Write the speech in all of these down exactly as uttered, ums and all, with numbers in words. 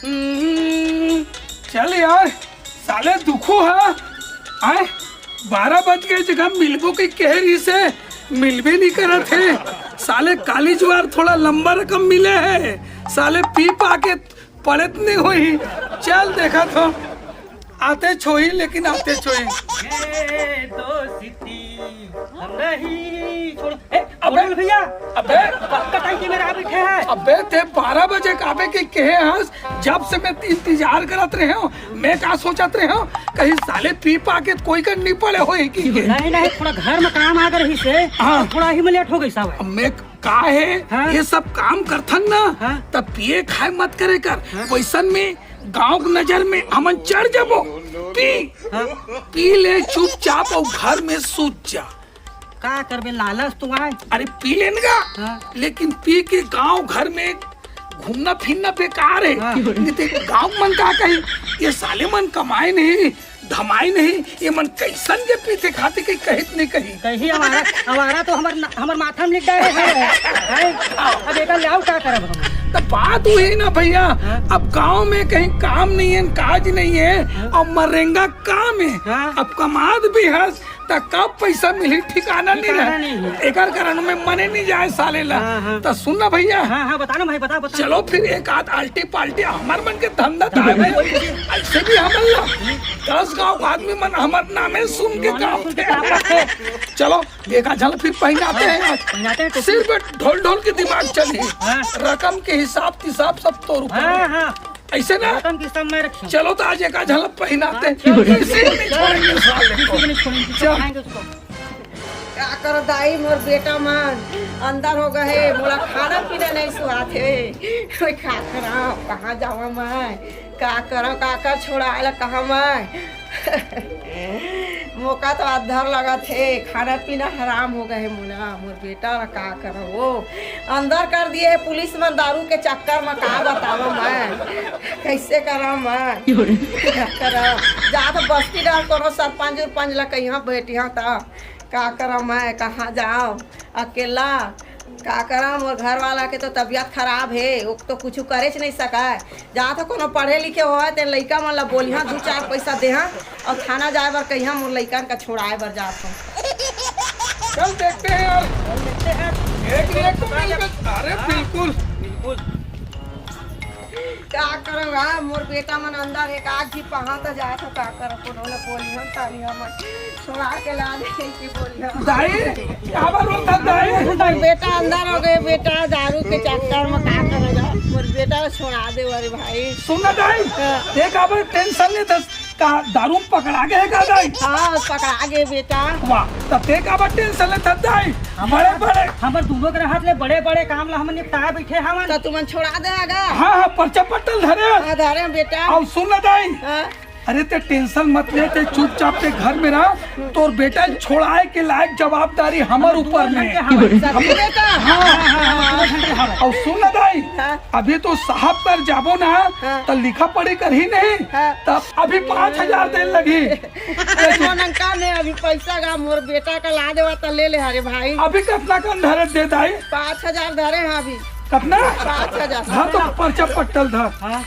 हम्म, चल यार, साले दुखू हा। आए, बारह बज के जगह मिलबो के कहे रहिसे, मिलबे नहीं करत हे। साले काली जुआर थोड़ा लंबा रकम मिले हे। साले पी पा के पड़त नहीं होही। चल देखा तो, आते छोही, लेकिन आते छोही। ये दोस्ती हम नहीं छोड़। ए, अबे, बोल भैया। अबे, कब का टाइम के मेरा बैठे हैं? अबे, ते बारह बजे काबे के कहे हस, जब से मैं इंतजार करत रहे हूँ। मैं का सोचत रहे हूँ, कहीं साले पी पा के कोई कर नहीं पड़े होही कि। नहीं, नहीं, थोड़ा घर में काम आ गए रहिसे, हाँ। थोड़ा ही में लेट हो गई साहब। अब मैं का हे, हाँ। ये सब काम करथन ना, हाँ। तब पिए खाए मत करे कर। हाँ। वैसन में गांव के नजर में हमन चढ़ जबो। पी, हाँ। पी ले चुपचाप और घर में सूत जा। का करबे, लालच तो आए। अरे पी लेन गा, हाँ। लेकिन पी के गांव घर में घूमना फिरना बेकार है। हाँ। नहीं तो गांव मन का कही, ये साले मन कमाए नहीं, धमाई नहीं, ये मन कैसन के पीथे खाथे के कहित नहीं कही। कही आवारा, आवारा तो हमर न-, हमर माथा में लिख डाले है, है? अब एकर ले आऊ का करब हम? तो बात वही ना भैया, हाँ? अब गांव में कहीं काम नहीं है, काज नहीं है, हाँ? और मरेंगा काम है। हाँ? अब कमाद भी हस, त कब पैसा मिली ठिकाना नहीं ठिकाना रहे। नहीं है। एकर कारण में मने नहीं जाए साले ला। हाँ, हाँ। त सुन ना भैया, हाँ, हाँ, बता ना भाई, बता, बता। चलो फिर एक आध आल्टी पाल्टी हमर मन के धंधा था भाई। ऐसे भी हमन ला दस गांव का आदमी मन हमर नामे सुन के नामे काम सुन के थे। काम थे। चलो, एक आध झलक फिर पहिनाते हैं आज। पहिनाते हैं तो सिर्फ ढोल ढोल के दिमाग चली। हाँ। रकम के हिसाब किताब सब तोर ऊपर हाँ, है। हाँ। ऐसे ना? रकम की सब मैं रखी हूँ। चलो तो आज एक आध झलक पहिनाते हैं। हाँ, चलो, चलो, किसी को नहीं चलो। छोड़ेंगे साले को। किसी को नहीं छोड़ेंगे, चल। खाएंगे उसको। का करो दाई, मोर बेटा मन अंदर हो गए हे, मोला खाना पीना नहीं सुहात हे। मैं का करव, कहाँ जावा मैं, का करव, का कर छोड़ा आला कहाँ मैं। मोका तो अधर लगत हे, खाना पीना हराम हो गए हे मोला। मोर बेटा ला का करव, वो अंदर कर दिए हे पुलिस मन दारू के चक्कर में, का बतावव मैं, कैसे करव मैं, का करव। जात बस्ती डहर कोनो सरपंच उरपंच ला कहिया भेटिया त का करव मैं, कहाँ जाव अकेला, का करव, मोर घर वाला के तो तबीयत खराब हे, वो तो कुछ करेच नहीं सकय। जात कोनो पढ़े लिखे होय, ते लइका मन ला बोलिहा, दू चार पैसा देहा, और थाना जाए बर कहिहा, मोर लइकन का छोड़ाए बर जात हूँ। चल देखते हैं यार। चल देखते हैं। एक ना एक तो मिल के, अरे हाँ। बिल्कुल। बिल्कुल। का करव, मोर बेटा मन अंदर एक आध जी पहा त जात हो, का करव, कोनो ला बोलिहा, तारी हमन छोड़ा के ला दे, की बोलिहा। दाई, काबर रोत हस दाई? मोर बेटा अंदर हो गए, बेटा दारू के चक्कर में का करेगा? मोर बेटा ला छोड़ा दे, अरे भाई। सुन ना दाई, हाँ। ते काबर टेंशन लेत हस, का दारू में पकड़ा गए हे का दाई? हाँ, पकड़ा गए बेटा। वाह, तब ते काबर टेंशन लेत हस दाई? बड़े बड़े हमर दोनों के हाथ ले बड़े बड़े काम ला हमन निपटाए बैठे हवन। तो तुमन छोड़ा दे आगा। हाँ, हाँ, पर्चा पट्टल धरे। हाँ, धरे बेटा। अउ सुन ना दाई, हाँ। अरे ते टेंशन मत ले, ते चुपचाप ते घर में रह। तोर बेटा छोड़ाए के लायक जवाबदारी हमर ऊपर में। सही बेटा। हाँ। हाँ, हाँ, हाँ। अउ सुन ना दाई, हाँ। अभी तो साहब कर जाबो ना, हाँ। त लिखा पढ़ी करही नहीं, हाँ। तब अभी पाँच हजार देन लगही। अरे मोनंका ने अभी पैसा का मोर बेटा का ला देवा त ले ले, अरे भाई। अभी कतना कन धरे दे दाई? पाँच हजार धरे हैं अभी। कतना? पाँच हजार। हाँ, तो पर्चा पट्टल धर। हाँ।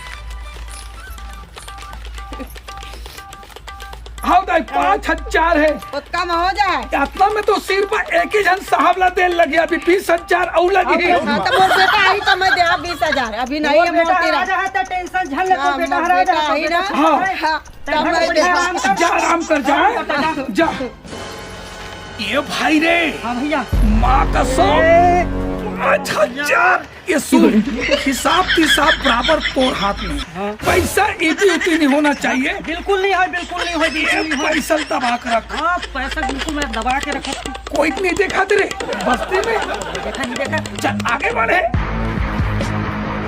हाँ दाई, पाँच हजार है। ओतका में हो जाए। अतना में तो सिर्फ एक ही झन साहब ला देन लगे, अभी बीस हजार अउ लगे। हाँ, तो मोर बेटा आई तो मैं दे बीस हजार, अभी नहीं है मोर बेटा तेरा। आ जाए तो टेंशन झन ले, हाँ, बेटा मोर हरा बेटा जाए, आई ना। हाँ। हाँ, तब मैं दे। जा, आराम कर, जा, जा। ये भाई रे, हाँ भैया। माँ कसम, ए। पाँच हजार। ये सुन, हिसाब किताब बराबर तोर हाथ में। हाँ। पैसा इति उति नहीं होना चाहिए। बिल्कुल नहीं है, बिल्कुल नहीं है, बिल्कुल ये नहीं है। पैसा दबा के रख। हाँ, पैसा बिल्कुल मैं दबा के रखा। कोई नहीं देखा तेरे बस्ती में। देखा नहीं देखा। चल आगे बढ़े।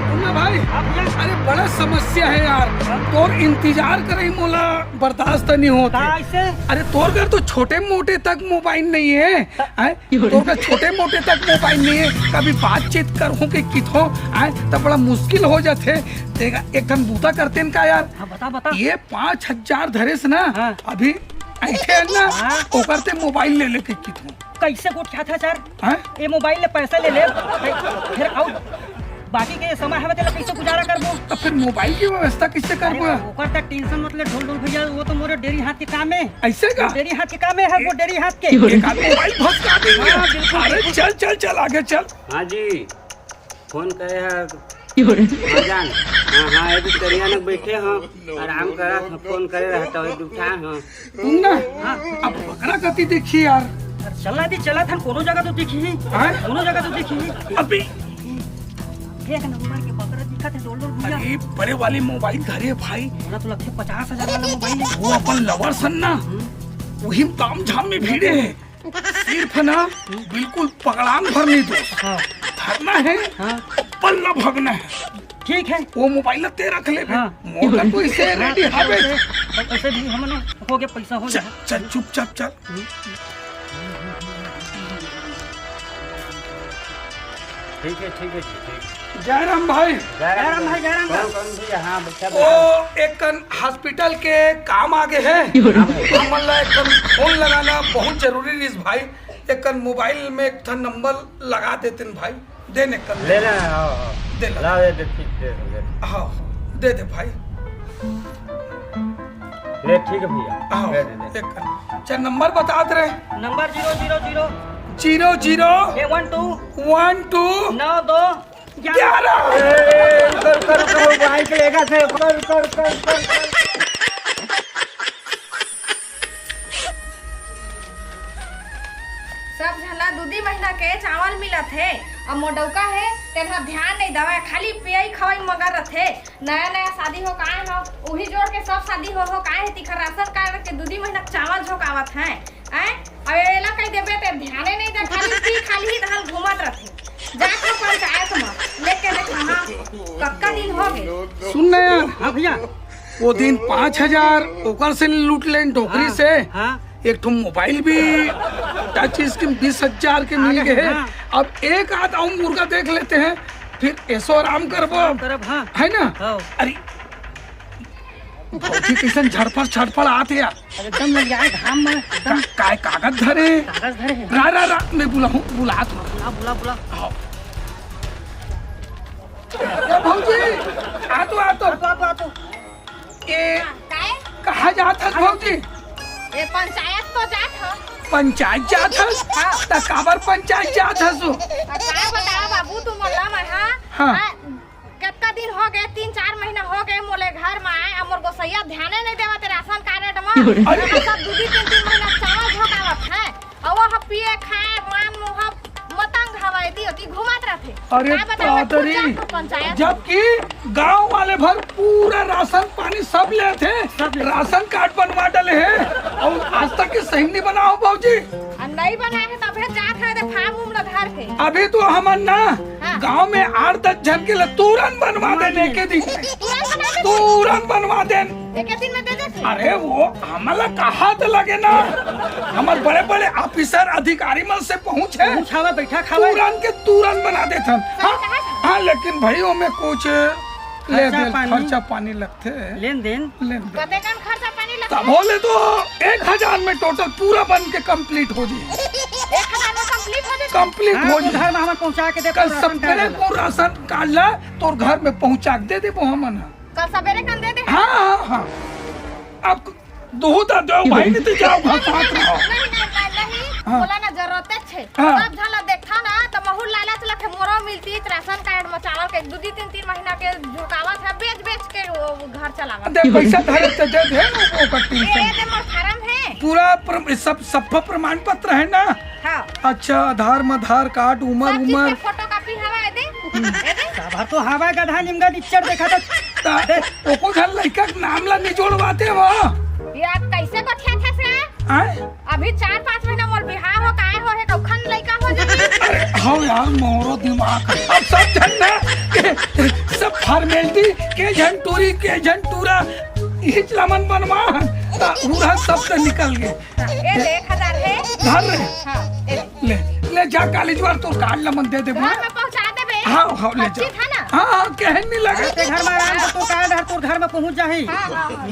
सुन ना भाई, हाँ भैया। अरे बड़ा समस्या है यार, तोर इंतजार करे मोला बर्दाश्त नहीं होता। का ऐसे? अरे तोर घर तो छोटे मोटे तक मोबाइल नहीं है, हैं? तोर का छोटे मोटे तक मोबाइल नहीं है, कभी बातचीत करहूं के किथों, आए, तब बड़ा मुश्किल हो जाथे। देखा, एक ठन बूता करते न का यार? हाँ, बता, बता। ये पाँच हजार धरेस ना, हाँ। अभी ऐसे है ना, हाँ। ओकर ते मोबाइल ले लेके किथों। कैसे गोठियाथस यार? हाँ? ये मोबाइल ले पैसा ले ले, फिर आउ बाकी के समय हवे तेला कइसे गुजारा करबो? त फिर मोबाइल के व्यवस्था कइसे करबो? अरे, ओकर त टेंशन मत ले, ढोल ढोल भैया, वो तो मोरे डेरी हाथ के काम हे। अइसे का? डेरी हाथ के काम हे, वो डेरी हाथ के। एक आध मोबाइल भसका देंगे। हाँ, बिल्कुल, अरे बिल्कुल। चल, चल, चल, आगे चल। हाँ जी, फोन करे हे। हाँ जान। हाँ, हाँ, ये तो करिया न बैठे हो, आराम करा था, फोन करे रहता हूँ, उठा हाँ। तुम ना, हाँ। अब बकरा कति देखी यार। अरे चला दी, चला था, कोनो जगह तो देखी ही। हाँ? कोनो जगह तो देखी ही। अभी एक नंबर के बकरा दिखा थे, डोल डोल भैया। अरे बड़े वाली मोबाइल धरे भाई। बोला तो लगथे पचास हजार वाला मोबाइल हे। वो अपन लवर सन ना, हम्म। वही ताम झाम में भिड़े हे। सिर्फ ना बिल्कुल पकड़ान भर नहीं दो। हाँ। धरना हे, हाँ। बल्ला भगना हे। ठीक हे। वो मोबाइल ला ते रख ले बे। हाँ। मोर ला तो इसे हाँ, ready तो हवे। पैसे, पैसे भी हमन हो गए, पैसा हो चल, जाए। चल, चुपचाप चल। ठीक हे, ठीक हे जी, ठीक। जयराम भाई। जयराम भाई, जयराम कौन, भाई। कौन भैया? हाँ, बच्चा ओ, बच्चा। एक कन हॉस्पिटल के काम आ गे हे। हाँ भाई। हमन ला एक कन फोन लगाना बहुत जरूरी रिस भाई। एक कन मोबाइल में एक ठन नंबर लगा देते न भाई। दे ने कर ले ले, हाँ, हाँ। दे ले। ला, दे, दे, ठीक, दे, दे, दे। हाँ, दे दे भाई। ले, ठीक हे भैया। हाँ, दे, दे, दे। एक कर। अच्छा, नंबर बता दे रहे। Number zero zero zero. Zero zero. A, one two. One two. नौ दो। ग्यारह। ए, कर, कर, कर, भाई के लेगा से, कर, कर, कर, कर, कर। सब झन ला दू दी महीना के चावल मिलत हे, अब मोर डउका हे, तेन ह ध्यान नइ देवय, खाली पियई खवई मगर रथे। नया नया शादी हो काय हो, उही जोड़ के सब शादी हो हो काय हे, तिखर राशन कार्ड के दू दी महीना के चावल झोंकावत हे। आय, अब एला कहि देबे ते ध्याने नइ दे, खाली पी खाली ही धन घूमत रथे। जात हो पंचायत म, लेके देखा हाँ, कतका दिन हो गे। सुन ना यार। हाँ भैया। वो दिन पाँच हजार ओकर से लूट लेन डोकरी हाँ, से। हाँ। एक ठो मोबाइल भी टच स्क्रीन बीस हजार के मिल गे हे। हाँ। अब एक आध अउ मुर्गा देख लेते हैं, फिर ऐसो आराम करबो। आराम करब, हाँ। है ना? हाँ। अरे, भौजी कइसन झड़फड़ झड़फड़ आत हे यार। अरे एकदम लग जाए घाम में, एकदम। का-, काय कागज धरे? कागज धरे हे। रा, रा, रा, मैं बुलाहूँ, बुलात हूँ। बुला, बुला, बुला। हाँ। ए भौजी, आ तो, आ तो। आ तो, आ तो, आ तो। ए, हाँ, काय? कहाँ जात हस भौजी? ए, पंचायत तो जात हस। पंचायत जात हस? हाँ। त काबर पंचायत जात हस ओ? आ, का बतावा बाबू, तुमन ला मैं, हाँ? हाँ। हाँ, कतका दिन हो गे, तीन चार महीना हो गे मोले घर म आए, अब मोर गोसैया ध्याने नइ देवत हे राशन कार्ड म। अरे। अब सब दू दू तीन तीन महीना चावल झोंकावत हे। अउ वो ह पिए खाए, वान मोह मतंग हवय, एती ओती घूमत रथे। अरे का बतावं, दादरी, खुद जात हो पंचायत। जबकि गांव वाले भर पूरा राशन पानी सब लेथे, सब लेथे। राशन कार्ड बनवा डले हे, अउ आज तक के सही नइ बना हो भौजी। आ, नइ बना हे तभे जात हे, दे फार्म उम ला धर के। अभी तो हमन ना हाँ। गांव में आठ दस झन के ला तुरंत बनवा बनवा देन देन। एके दिन में। तुरंत बना देन। तुरंत बनवा देन। एके दिन में दे देथे। अरे वो हमला कहा त लगे ना, हमर बड़े-बड़े ऑफिसर अधिकारी मन से पहुंच हे। पहुंच हवे, बैठा खावे। तुरंत के तुरंत बना देथन। सही हाँ, कहा था। हाँ, लेकिन भाई ओमे कुछ ले खर्चा दे, पानी। खर्चा पानी लगथे। लेन देन। लेन देन। कतेकन खर्चा पानी लगथे? तभो ले तो एक हजार में टोटल पूरा बन के कंप्लीट हो जाही। एक हजार में कंप्लीट हो जाही? कंप्लीट हाँ, हो तोर जाही। घर में हमन पहुंचा के दे, कल राशन कार्ड सबेरे वाला। को राशन कार्ड ला तोर घर में पहुंचा के दे देबो हमन ह। कल सबेरे कन दे दे। हाँ, हाँ, हाँ। अब दूध आ दो भाई, नहीं तो जाओ घर साथ रहो। नहीं, नहीं, नहीं, नहीं। हाँ। बोला ना, जरूरत हे। हाँ। सब झन ला देखा ना, त महू लालच लखे मोरो मिलती, राशन कार्ड में चावल के दू, दू, तीन, तीन महीना के झोंकावत हे, बेच, बेच के वो घर चलावत। दे, पैसा धरे त दे दे, वो ओकर ए, टेंशन। ए, दे, मोर फार्म हे। पूरा प्र-, सब, सब प्रमाण पत्र हे ना? हाँ। अच्छा, आधार, मधार कार्ड, उमर, सब चीज के उमर। फोटोकॉपी हवा, ए दे। ए दे। काबर तो हवा गधा निमगा निच्चर देखा था। ता, दे। ओको झन लइका के नाम ला नहीं जोड़वाते वो। यार, कैसे गोठियाथे से? आय? अभी चार पाँच महीना मोर बिहाव हो, काय हो हे, कखन लइका हो जाही? अरे, हव यार, मोरो दिमाग। अब सब झन ना, सब फॉर्मेलिटी, के झन टूरी, के झन टूरा, इही च ला मन बनवा, त पूरा सब से निकल गे। हाँ, ये ले, एक हजार हे। धर रे। हाँ, ये ले। ले, ले जा, काली जुआर तोर कार्ड ला मन दे देबो। घर में पहुंचा देबे। हाँ, हाँ, ले जा। पच्चीस है ना? हाँ, हाँ, कहे नहीं लगे। ते घर में आराम से तोर कार्ड हर तोर घर में पहुंच जाही। हाँ, हाँ, हाँ।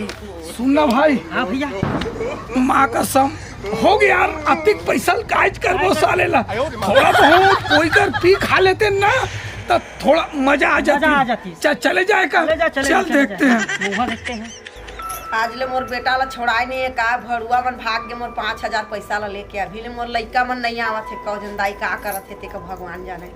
सुन ना भाई। हाँ भैया। माँ कसम, हो गया यार, अतिक पैसा काज करबो साले ला। थोड़ा बहुत कोई कर पी खा लेते ना, तो थोड़ा मजा आ जाती। मजा आ जाती। चल, चले जाए का? चले जा, चले चल, जा, चले देखते जा। हैं। मुँह देखते हैं। आज ले मोर बेटा ला छोड़ाए नहीं है का? भड़ुआ मन भाग गे मोर पाँच हजार पैसा ला लेके। अभी ले मोर लइका मन नहीं आवत हे। कौ जन दाई का करत हे, तेका भगवान जाने।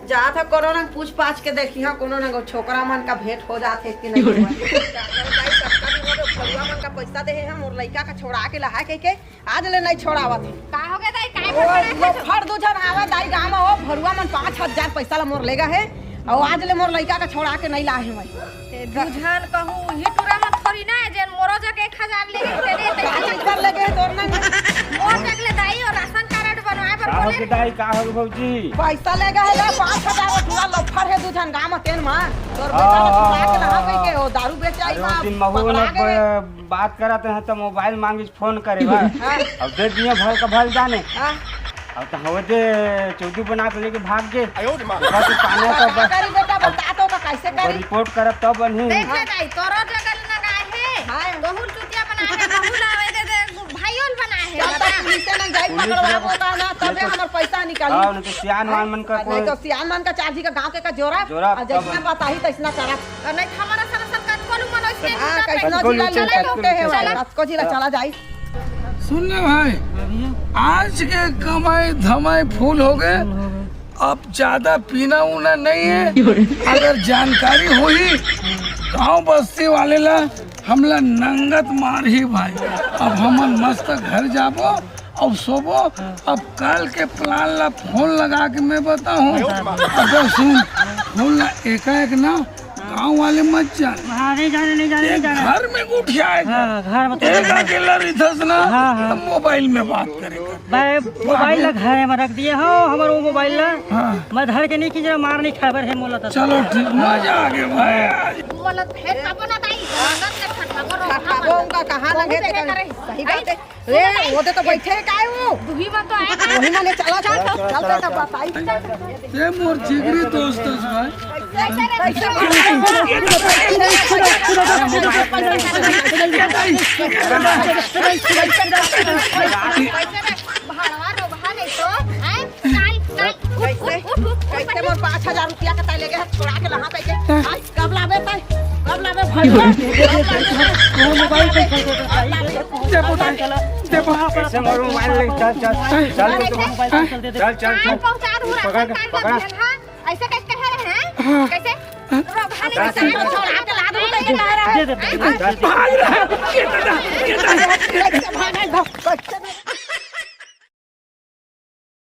जात ह कोनो न पूछ पाछ के देखी, हाँ, कोनो न छोकरा मन का भेंट हो जात हे कि नहीं होवत। दाई, कतका दिन हो गए, भड़ुआ मन का पैसा दे हे, मोर लइका का छोड़ा के लहा कह के आज ले नहीं छोड़ावत हे। का हो गया दाई, काय ओ, फटफटात वो हस? फट दू झन आवा दाई गाँव में, ओ भड़ुआ मन पाँच हजार पैसा ला मोर लेगा हे, अउ आज ले मोर लइका का छोड़ा के नहीं लाहे मैं। ए, दू झन कहूँ, उही टूरा मन थोड़ी ना हे, जेन मोरो जग एक हजार लेगे हे, तेने, तेने। का चीज कर लेगे हे तोर नंग? मोर जग ले दाई, अउ राशन कार्ड बनवाए बर का हो बोले। गे दाई, का हो गे भौजी? पैसा लेगे हे ला, पाँच हजार, ओ टूरा लोफर हे दू झन गाँव में तेन मा। तोर बेटा ला हाँ, छोड़ा के हाँ, रहा हाँ, कह के, हाँ। ओ दारू बेचे आई अरे, मा, ओ दिन महू पकड़ा ने गे। ब-, बात करत हे त मोबाइल मांगिस फोन करे बर। हाँ। अब दे दिए भल का भल जाने। हाँ। अब त हवे दे चौधरी बना के लेके भाग गे। आयो रे माँ। बस पाना अब का का बस। करी बेटा, बता तो का कैसे करी? रिपोर्ट करब तब बनही। देख ले दाई, तोरो जगल न गाय हे। हाँ। बहुत चुतिया बना हे, बहू ला आवे दे दे, भाइयों ल बना हे, चल, बता। त पुलिस ने जाई पुलिस पकड़वा में बोला ना, तबे ये तो हमर पैसा निकाली। हाँ, नहीं तो सियान वान मन का हाँ, कोई नहीं तो सियान मन का चार जी का गाँव के का जोरा, जोरा, और जैसना तब बताही तैसना करब। और नहीं तो हमारा सारा सरकार कोलू मनोज के हाँ, दूसरा कैसनो पर जिला चला लड़ाई जाओ। होते हैं, चला। कैसको जिला चला जाई। सुन ले भाई, हाँ भैया। आज के कमाई धमाई फुल हो गए, फुल हो गए। अब ज्यादा पीना उना नहीं है। अगर जानकारी होही गांव बस्ती वाले ला, हमला नंगत मारही भाई। अब हमन मस्त घर जाबो अउ सोबो। अब कल के प्लान ला फोन लगा के मैं बताहूँ। अब सुन, फोन ला एकाएक ना गांव वाले मत जान। हाँ, नहीं जाने, नहीं जाने, ये नहीं जाने। घर में गोठियाए हाँ, घर में तो एक अकेला रिथस ना, हाँ, हाँ। त मोबाइल में बात करे कर। भाई, मोबाइल ला घर में रख दिए हो, हमर वो मोबाइल ला। हाँ। मैं धर के नहीं खींच रहा, मार नहीं खाए बर हे मोला तो। चलो ठीक, मजा आ गया भाई आज। मोला फेर कबो ना ताई, अंदर से खटकाबो, खटकाबो उनका कहाँ बहुत लगे थे देखे कभी? करे। सही बात है। सुन ना ताई। ए, वो तो बैठे हे काय वो? दुही मन तो आए हैं। वही मने चला जा, चल, चल, चल, चल, चल, चल। बताई। ये मोर जिगरी दोस्त है भाई। भाड़वा रोगहा नहीं तो, हैं? चल, चल, उठ, उठ, उठ, उठ, कैसे, कैसे मोर पाँच हजार रुपया के ताई लेगे हे, छोड़ा के लहा कैसे? आज कब लाबे ताई? कब लाबे भाई? वो मोबाइल पे चल दे भाई। दे बोल, दे बोल। कैसे मोर मोबाइल ले? चल, चल, चल, चल, चल, चल, चल। चल, चल, चल। पहुंचा दूं, पकड़, राशन कार्ड पकड़। का भेल, हाँ? ऐसे कैसे कह रहे हैं? हाँ। कैसे? हाँ। रोगहा नहीं चल, चल। छोड़ा के ला दूं, कैसे कह रहे हैं? दे दे, दे दे, दे दे। भाग रहा। ये दादा, ये दादा। कैसे भागे? कैसे?